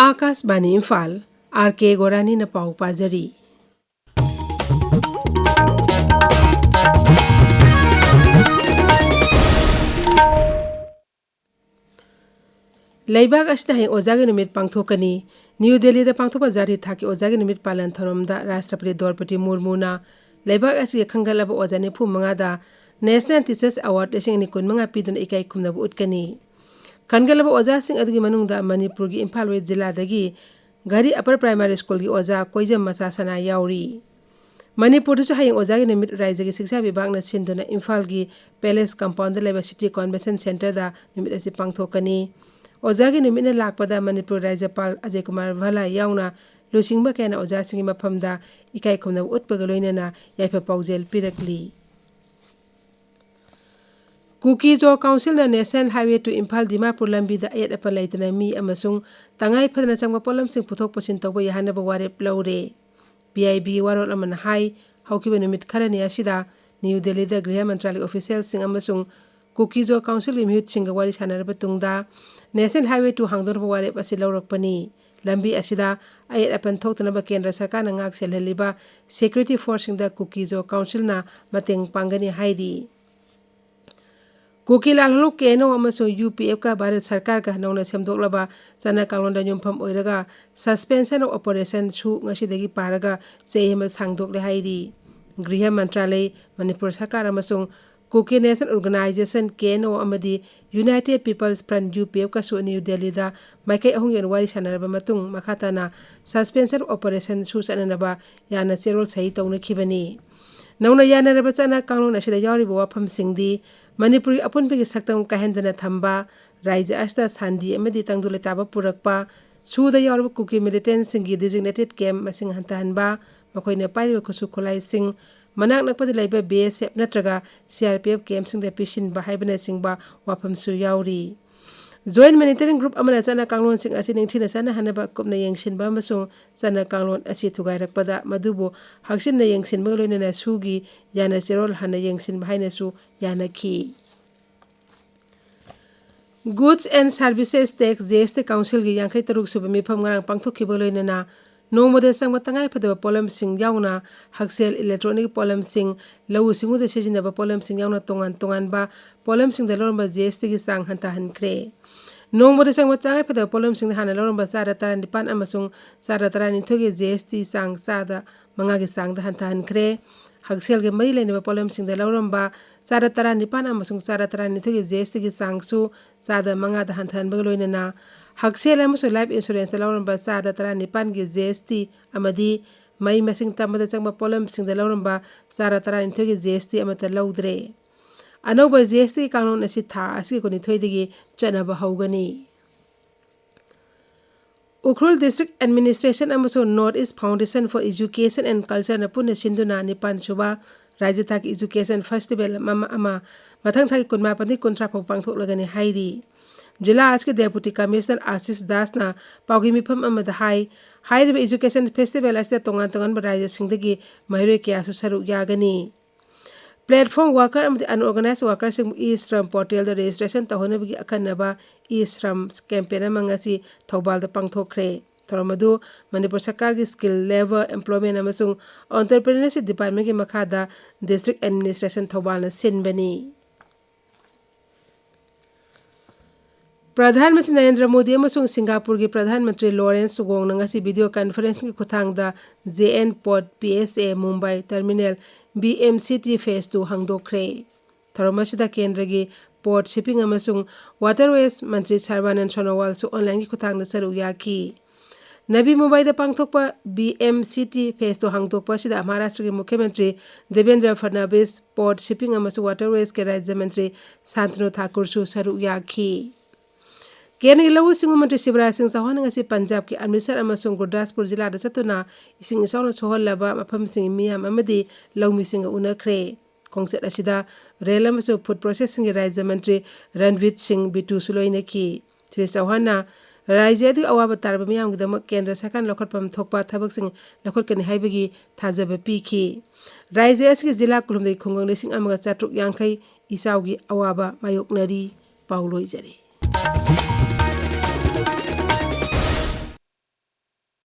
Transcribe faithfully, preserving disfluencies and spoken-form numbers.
ꯑꯥꯀꯥꯁꯕꯥꯅꯤ Imphal, R ꯀꯦ ꯒꯣꯔꯥꯅꯤꯅ ꯄꯥꯎ ꯄꯥꯖꯔꯤ꯫ ꯂꯩꯕꯥꯛ ꯑꯁꯤꯗ ꯍꯌꯦꯡ ꯑꯣꯖꯥꯒꯤ ꯅꯨꯃꯤꯠ ꯄꯥꯡꯊꯣꯛꯀꯅꯤ꯫ ꯅ꯭ꯌꯨ ꯗꯦꯜꯂꯤꯗ ꯄꯥꯡꯊꯣꯛꯄ ꯖꯥꯔꯤ ꯊꯥꯛꯀꯤ ꯑꯣꯖꯥꯒꯤ ꯅꯨꯃꯤꯠ ꯄꯥꯂꯟ ꯊꯧꯔꯝꯗ ꯔꯥꯁꯇ꯭ꯔꯄꯇꯤ ꯗ꯭ꯔꯧꯄꯗꯤ ꯃꯨꯔꯃꯨꯅ ꯂꯩꯕꯥꯛ ꯑꯁꯤꯒꯤ ꯈꯟꯒꯠꯂꯕ ꯑꯣꯖꯥ ꯅꯤꯐꯨ ꯃꯉꯥꯗ National Teachers Award ꯂꯤꯁꯤꯡ ꯑꯅꯤ ꯀꯨꯟꯃꯉꯥ ꯄꯤꯗꯨꯅ ꯏꯀꯥꯏ ꯈꯨꯝꯅꯕ ꯎꯠꯀꯅꯤ꯫ ꯈꯟꯒꯠꯂꯕ ꯑꯣꯖꯥꯁꯤꯡ ꯑꯗꯨꯒꯤ ꯃꯅꯨꯡꯗ ꯃꯅꯤꯄꯨꯔꯒꯤ ꯏꯝꯐꯥꯜ ꯋꯦꯁ ꯖꯤꯂꯥꯗꯒꯤ ꯘꯔꯤ Upper Primary Schoolꯒꯤ ꯑꯣꯖꯥ ꯀꯣꯏꯖꯝ ꯃꯆꯥ ꯁꯅꯥ ꯌꯥꯎꯔꯤ꯫ ꯃꯅꯤꯄꯨꯔꯗꯁꯨ ꯍꯌꯦꯡ ꯑꯣꯖꯥꯒꯤ ꯅꯨꯃꯤꯠ ꯔꯥꯏꯖ꯭ꯌꯒꯤ ꯁꯤꯛꯁꯥ ꯕꯤꯚꯥꯒꯅ ꯁꯤꯟꯗꯨꯅ ꯏꯝꯐꯥꯜꯒꯤ Palace Compoundꯗ ꯂꯩꯕ City Convention Centreꯗ ꯅꯨꯃꯤꯠ ꯑꯁꯤ ꯄꯥꯡꯊꯣꯛꯀꯅꯤ꯫ ꯑꯣꯖꯥꯒꯤ ꯅꯨꯃꯤꯠꯅ ꯂꯥꯛꯄꯗ ꯃꯅꯤꯄꯨꯔ ꯔꯥꯖ꯭ꯌꯄꯥꯜ ꯑꯖꯌ ꯀꯨꯃꯥꯔ ꯚꯜꯂꯥ ꯌꯥꯎꯅ ꯂꯨꯆꯤꯡꯕ ꯀꯌꯥꯅ ꯑꯣꯖꯥꯁꯤꯡꯒꯤ ꯃꯐꯝꯗ ꯏꯀꯥꯏ ꯈꯨꯝꯅꯕ ꯎꯠꯄꯒ ꯂꯣꯏꯅꯅ ꯌꯥꯏꯐ ꯄꯥꯎꯖꯦꯜ ꯄꯤꯔꯛꯂꯤ꯫ ꯀꯨꯀꯤ-ꯖꯣ Councilꯅ National Highway to Imphal Dimapur ꯂꯝꯕꯤꯗ ꯑꯌꯦꯠ ꯑꯄꯟ ꯂꯩꯇꯅ ꯃꯤ ꯑꯃꯁꯨꯡ ꯇꯉꯥꯏ ꯐꯗꯅ ꯆꯪꯕ ꯄꯣꯠꯂꯝꯁꯤꯡ ꯄꯨꯊꯣꯛ ꯄꯨꯁꯤꯟ ꯇꯧꯕ ꯌꯥꯍꯟꯅꯕ ꯋꯥꯔꯦꯞ ꯂꯧꯔꯦ꯫ ꯄꯤ ꯑꯥꯏ ꯕꯤꯒꯤ ꯋꯥꯔꯣꯜ ꯑꯃꯅ ꯍꯥꯏ, ꯍꯧꯈꯤꯕ ꯅꯨꯃꯤꯠ ꯈꯔꯅꯤ ꯑꯁꯤꯗ ꯅ꯭ꯌꯨ ꯗꯦꯜꯂꯤꯗ ꯒ꯭ꯔꯤꯍ ꯃꯟꯇ꯭ꯔꯥꯂꯌ officialꯁꯤꯡ ꯑꯃꯁꯨꯡ ꯀꯨꯀꯤ-ꯖꯣ Councilꯒꯤ ꯃꯤꯍꯨꯠꯁꯤꯡꯒ ꯋꯥꯔꯤ ꯁꯥꯟꯅꯔꯕ ꯇꯨꯡꯗ National Highway to ꯍꯥꯡꯗꯣꯛꯅꯕ ꯋꯥꯔꯦꯞ ꯑꯁꯤ ꯂꯧꯔꯛꯄꯅꯤ꯫ ꯂꯝꯕꯤ ꯑꯁꯤꯗ ꯑꯌꯦꯠ ꯑꯄꯟ ꯊꯣꯛꯇꯅꯕ ꯀꯦꯟꯗ꯭ꯔ ꯁꯔꯀꯥꯔꯅ ꯉꯥꯛ ꯁꯦꯜꯍꯜꯂꯤꯕ security forceꯁꯤꯡꯗ ꯀꯨꯀꯤ-ꯖꯣ Councilꯅ ꯃꯇꯦꯡ ꯄꯥꯡꯒꯅꯤ ꯍꯥꯏꯔꯤ꯫ ꯀꯨꯀꯤ ꯂꯥꯜꯍꯧꯂꯨꯞ ꯀꯦ ꯑꯦꯟ ꯑꯣ ꯑꯃꯁꯨꯡ ꯌꯨ ꯄꯤ ꯑꯦꯐꯀ ꯚꯥꯔꯠ ꯁꯔꯀꯥꯔꯒ ꯅꯧꯅ ꯁꯦꯝꯗꯣꯛꯂꯕ ꯆꯠꯅ ꯀꯥꯡꯂꯣꯟꯗ ꯌꯨꯝꯐꯝ ꯑꯣꯏꯔꯒ Suspension of Operation ꯁꯨ ꯉꯁꯤꯗꯒꯤ ꯄꯥꯔꯒ ꯆꯍꯤ ꯑꯃ ꯁꯥꯡꯗꯣꯛꯂꯦ ꯍꯥꯏꯔꯤ꯫ ꯒ꯭ꯔꯤꯍ ꯃꯟꯇ꯭ꯔꯥꯂꯌ, ꯃꯅꯤꯄꯨꯔ ꯁꯔꯀꯥꯔ ꯑꯃꯁꯨꯡ Kuki National Organisation, K N O, ꯑꯃꯗꯤ United People's Front, U P ꯑꯦꯐꯀꯁꯨ ꯅ꯭ꯌꯨ ꯗꯦꯜꯂꯤꯗ ꯃꯥꯏꯀꯩ ꯑꯍꯨꯝꯒꯤ ꯑꯣꯏꯅ ꯋꯥꯔꯤ ꯁꯥꯟꯅꯔꯕ ꯃꯇꯨꯡ, ꯃꯈꯥ ꯇꯥꯅ Suspension of Operation ꯁꯨ ꯆꯠꯅꯅꯕ ꯌꯥꯅ ꯆꯦꯔꯣꯜ ꯁꯍꯤ ꯇꯧꯅꯈꯤꯕꯅꯤ꯫ ꯅꯧꯅ ꯌꯥꯅꯔꯕ ꯆꯠꯅ ꯀꯥꯡꯂꯣꯟ ꯑꯁꯤꯗ ꯌꯥꯎꯔꯤꯕ ꯋꯥꯐꯝꯁꯤꯡꯗꯤ ꯃꯅꯤꯄꯨꯔꯒꯤ ꯑꯄꯨꯟꯕꯒꯤ ꯁꯛꯇꯝ ꯀꯥꯏꯍꯟꯗꯅ ꯊꯝꯕ, ꯔꯥꯏꯖ꯭ꯌ ꯑꯁꯤꯗ ꯁꯥꯟꯇꯤ ꯑꯃꯗꯤ ꯇꯪꯗꯨ ꯂꯩꯇꯥꯕ ꯄꯨꯔꯛꯄ, ꯁꯨꯗ ꯌꯥꯎꯔꯕ ꯀꯨꯀꯤ militantꯁꯤꯡꯒꯤ designated camp ꯃꯁꯤꯡ ꯍꯟꯊꯍꯟꯕ, ꯃꯈꯣꯏꯅ ꯄꯥꯏꯔꯤꯕ ꯈꯨꯠꯁꯨ ꯈꯨꯠꯂꯥꯏꯁꯤꯡ ꯃꯅꯥꯛ ꯅꯛꯄꯗ ꯂꯩꯕ ꯕꯤ ꯑꯦꯁ ꯑꯦꯐ ꯅꯠꯇ꯭ꯔꯒ ꯁꯤ ꯑꯥꯔ ꯄꯤ ꯑꯦꯐ campꯁꯤꯡꯗ ꯄꯤꯁꯤꯟꯕ ꯍꯥꯏꯕꯅꯆꯤꯡꯕ ꯋꯥꯐꯝꯁꯨ ꯌꯥꯎꯔꯤ꯫ Joint Monitoring Group ꯑꯃꯅ ꯆꯠꯅ ꯀꯥꯡꯂꯣꯟꯁꯤꯡ ꯑꯁꯤ ꯅꯤꯡꯊꯤꯅ ꯆꯠꯅꯍꯟꯅꯕ ꯀꯨꯞꯅ ꯌꯦꯡꯁꯤꯟꯕ ꯑꯃꯁꯨꯡ ꯆꯠꯅ ꯀꯥꯡꯂꯣꯟ ꯑꯁꯤ ꯊꯨꯒꯥꯏꯔꯛꯄꯗ ꯃꯗꯨꯕꯨ ꯍꯛꯆꯤꯟꯅ ꯌꯦꯡꯁꯤꯟꯕꯒ ꯂꯣꯏꯅꯅ ꯁꯨꯒꯤ ꯌꯥꯅ ꯆꯦꯔꯣꯜ ꯍꯟꯅ ꯌꯦꯡꯁꯤꯟꯕ ꯍꯥꯏꯅꯁꯨ ꯌꯥꯅꯈꯤ꯫ Goods and Services Tax, G S T Council-ꯒꯤ ꯌꯥꯡꯈꯩ ꯇꯔꯨꯛ ꯁꯨꯕ ꯃꯤꯐꯝ ꯉꯔꯥꯡ ꯄꯥꯡꯊꯣꯛꯈꯤꯕ ꯂꯣꯏꯅꯅ ꯅꯣꯡꯃꯗ ꯆꯪꯕ ꯇꯉꯥꯏ ꯐꯗꯕ ꯄꯣꯠꯂꯝꯁꯤꯡ ꯌꯥꯎꯅ ꯍꯛꯁꯦꯜ, electronic ꯄꯣꯠꯂꯝꯁꯤꯡ, ꯂꯧꯎ ꯁꯤꯡꯎꯗ ꯁꯤꯖꯤꯟꯅꯕ ꯄꯣꯠꯂꯝꯁꯤꯡ ꯌꯥꯎꯅ ꯇꯣꯉꯥꯟ ꯇꯣꯉꯥꯟꯕ ꯄꯣꯠꯂꯝꯁꯤꯡꯗ ꯂꯧꯔꯝꯕ G S T-ꯒꯤ ꯆꯥꯡ ꯍꯟꯊꯍꯟꯈ꯭ꯔꯦ꯫ ꯅꯣꯡꯃꯗ ꯆꯪꯕ ꯇꯉꯥꯏ ꯐꯗꯕ ꯄꯣꯠꯂꯝꯁꯤꯡꯗ ꯍꯥꯟꯅ ꯂꯧꯔꯝꯕ ꯆꯥꯗ ꯇꯔꯥꯅꯤꯄꯥꯟ ꯑꯃꯁꯨꯡ ꯆꯥꯗ ꯇꯔꯥꯅꯤꯊꯣꯏꯒꯤ G S T ꯆꯥꯡ ꯆꯥꯗ ꯃꯉꯥꯒꯤ ꯆꯥꯡꯗ ꯍꯟꯊꯍꯟꯈ꯭ꯔꯦ꯫ ꯍꯛꯁꯦꯜꯒ ꯃꯔꯤ ꯂꯩꯅꯕ ꯄꯣꯠꯂꯝꯁꯤꯡꯗ ꯂꯧꯔꯝꯕ ꯆꯥꯗ ꯇꯔꯥꯅꯤꯄꯥꯟ ꯑꯃꯁꯨꯡ ꯆꯥꯗ ꯇꯔꯥꯅꯤꯊꯣꯏꯒꯤ G S T-ꯒꯤ ꯆꯥꯡꯁꯨ ꯆꯥꯗ ꯃꯉꯥꯗ ꯍꯟꯊꯍꯟꯕꯒ ꯂꯣꯏꯅꯅ ꯍꯛꯁꯦꯜ ꯑꯃꯁꯨꯡ life insurance-ꯇ ꯂꯧꯔꯝꯕ ꯆꯥꯗ ꯇꯔꯥꯅꯤꯄꯥꯟꯒꯤ G S T ꯑꯃꯗꯤ ꯃꯍꯩ ꯃꯁꯤꯡ ꯇꯝꯕꯗ ꯆꯪꯕ ꯄꯣꯠꯂꯝꯁꯤꯡꯗ ꯂꯧꯔꯝꯕ ꯆꯥꯗ ꯇꯔꯥꯅꯤꯊꯣꯏꯒꯤ G S T ꯑꯃꯠꯇ ꯂꯧꯗ꯭ꯔꯦ꯫ ꯑꯅꯧꯕ G S T ꯀꯥꯡꯂꯣꯟ ꯑꯁꯤ ꯊꯥ ꯑꯁꯤꯒꯤ ꯀꯨꯟꯅꯤꯊꯣꯏꯗꯒꯤ ꯆꯠꯅꯕ ꯍꯧꯒꯅꯤ꯫ ꯎꯈ꯭ꯔꯨꯜ District Administration ꯑꯃꯁꯨꯡ North East Foundation for Education and Culture-ꯅ ꯄꯨꯟꯅ ꯁꯤꯟꯗꯨꯅ ꯅꯤꯄꯥꯟ ꯁꯨꯕ ꯔꯥꯖ꯭ꯌ ꯊꯥꯛꯀꯤ Education Festival ꯑꯃ, ꯑꯃ ꯃꯊꯪ ꯊꯥꯒꯤ ꯀꯨꯟꯃꯥꯄꯟꯗꯒꯤ ꯀꯨꯟꯊ꯭ꯔꯥ ꯐꯥꯎ ꯄꯥꯡꯊꯣꯛꯂꯒꯅꯤ ꯍꯥꯏꯔꯤ꯫ ꯖꯤꯂꯥ ꯑꯁꯤꯒꯤ Deputy Commissioner ꯑꯥꯁꯤꯁ ꯗꯥꯁꯅ ꯄꯥꯎꯒꯤ ꯃꯤꯐꯝ ꯑꯃꯗ ꯍꯥꯏ, ꯍꯥꯏꯔꯤꯕ Education Festival ꯑꯁꯤꯗ ꯇꯣꯉꯥꯟ ꯇꯣꯉꯥꯟꯕ ꯔꯥꯖ꯭ꯌꯁꯤꯡꯗꯒꯤ ꯃꯍꯩꯔꯣꯏ ꯀꯌꯥꯁꯨ ꯁꯔꯨꯛ ꯌꯥꯒꯅꯤ꯫ Platform worker ꯑꯃꯗꯤ unorganized worker-ꯁꯤꯡꯕꯨ E-Shram portal-ꯗ registration ꯇꯧꯍꯟꯅꯕꯒꯤ ꯑꯈꯟꯅꯕ E-Shram campaign ꯑꯃ ꯉꯁꯤ ꯊꯧꯕꯥꯜꯗ ꯄꯥꯡꯊꯣꯛꯈ꯭ꯔꯦ꯫ ꯊꯧꯔꯝ ꯑꯗꯨ ꯃꯅꯤꯄꯨꯔ ꯁꯔꯀꯥꯔꯒꯤ Skill, Labour, Employment ꯑꯃꯁꯨꯡ Entrepreneurship Department-ꯀꯤ ꯃꯈꯥꯗ District Administration ꯊꯧꯕꯥꯜꯅ ꯁꯤꯟꯕꯅꯤ꯫ ꯄ꯭ꯔꯙꯥꯟ ꯃꯟꯇ꯭ꯔꯤ ꯅꯔꯦꯟꯗ꯭ꯔ ꯃꯣꯗꯤ ꯑꯃꯁꯨꯡ ꯁꯤꯡꯒꯥꯄꯨꯔꯒꯤ ꯄ꯭ꯔꯙꯥꯟ ꯃꯟꯇ꯭ꯔꯤ ꯂꯣꯔꯦꯟꯁ ꯋꯣꯡꯅ ꯉꯁꯤ video conference-ꯀꯤ ꯈꯨꯠꯊꯥꯡꯗ J N Port P S A Mumbai Terminal B M C T Phase two ꯍꯥꯡꯗꯣꯛꯈ꯭ꯔꯦ꯫ ꯊꯧꯔꯝ ꯑꯁꯤꯗ ꯀꯦꯟꯗ꯭ꯔꯒꯤ Port, Shipping ꯑꯃꯁꯨꯡ Waterways ꯃꯟꯇ꯭ꯔꯤ ꯁꯔꯕꯥꯅꯟꯗ ꯁꯣꯅꯣꯋꯥꯜꯁꯨ online-ꯒꯤ ꯈꯨꯠꯊꯥꯡꯗ ꯁꯔꯨꯛ ꯌꯥꯈꯤ꯫ ꯅꯕꯤ ꯃꯨꯝꯕꯥꯏꯗ ꯄꯥꯡꯊꯣꯛꯄ B M C T Phase two ꯍꯥꯡꯗꯣꯛꯄ ꯑꯁꯤꯗ ꯃꯍꯥꯔꯥꯁꯇ꯭ꯔꯒꯤ ꯃꯨꯈ꯭ꯌ ꯃꯟꯇ꯭ꯔꯤ ꯗꯦꯕꯦꯟꯗ꯭ꯔ ꯐꯗꯅꯕꯤꯁ, Port, Shipping ꯑꯃꯁꯨꯡ Waterways-ꯀꯤ ꯔꯥꯖ꯭ꯌ ꯃꯟꯇ꯭ꯔꯤ ꯁꯥꯟꯇꯅꯨ ꯊꯥꯀꯨꯔꯁꯨ ꯁꯔꯨꯛ ꯌꯥꯈꯤ꯫ ꯀꯦꯟꯗ꯭ꯔꯒꯤ ꯂꯧꯎ ꯁꯤꯡꯎ ꯃꯟꯇ꯭ꯔꯤ ꯁꯤꯕꯔꯥꯖ ꯁꯤꯡ ꯆꯧꯍꯥꯟꯅ ꯉꯁꯤ ꯄꯟꯖꯥꯕꯀꯤ ꯑꯃ꯭ꯔꯤꯠꯁꯔ ꯑꯃꯁꯨꯡ ꯒꯨꯔꯗꯥꯁꯄꯨꯔ ꯖꯤꯂꯥꯗ ꯆꯠꯇꯨꯅ ꯏꯁꯤꯡ ꯏꯆꯥꯎꯅ ꯁꯣꯛꯍꯜꯂꯕ ꯃꯐꯝꯁꯤꯡꯒꯤ ꯃꯤꯌꯥꯝ ꯑꯃꯗꯤ ꯂꯧꯃꯤꯁꯤꯡꯒ ꯎꯅꯈ꯭ꯔꯦ꯫ ꯈꯣꯡꯆꯠ ꯑꯁꯤꯗ rail ꯑꯃꯁꯨꯡ food processing-ꯒꯤ ꯔꯥꯖ꯭ꯌ ꯃꯟꯇ꯭ꯔꯤ ꯔꯟꯕꯤꯠ ꯁꯤꯡ ꯕꯤꯇꯨꯁꯨ ꯂꯣꯏꯅꯈꯤ꯫ ꯁ꯭ꯔꯤ ꯆꯧꯍꯥꯟꯅ ꯔꯥꯖ꯭ꯌ ꯑꯗꯨꯒꯤ ꯑꯋꯥꯕ ꯇꯥꯔꯕ ꯃꯤꯌꯥꯝꯒꯤꯗꯃꯛ ꯀꯦꯟꯗ꯭ꯔ ꯁꯔꯀꯥꯔꯅ ꯂꯧꯈꯠꯐꯝ ꯊꯣꯛꯄ ꯊꯕꯛꯁꯤꯡ ꯂꯧꯈꯠꯀꯅꯤ ꯍꯥꯏꯕꯒꯤ ꯊꯥꯖꯕ ꯄꯤꯈꯤ꯫ ꯔꯥꯖ꯭ꯌ ꯑꯁꯤꯒꯤ ꯖꯤꯂꯥ ꯀꯨꯟꯍꯨꯝꯗꯣꯏ ꯈꯨꯡꯒꯪ ꯂꯤꯁꯤꯡ ꯑꯃꯒ ꯆꯥꯇ꯭ꯔꯨꯛ ꯌꯥꯡꯈꯩ ꯏꯆꯥꯎꯒꯤ ꯑꯋꯥꯕ ꯃꯥꯌꯣꯛꯅꯔꯤ꯫ ꯄꯥꯎ ꯂꯣꯏꯖꯔꯦ꯫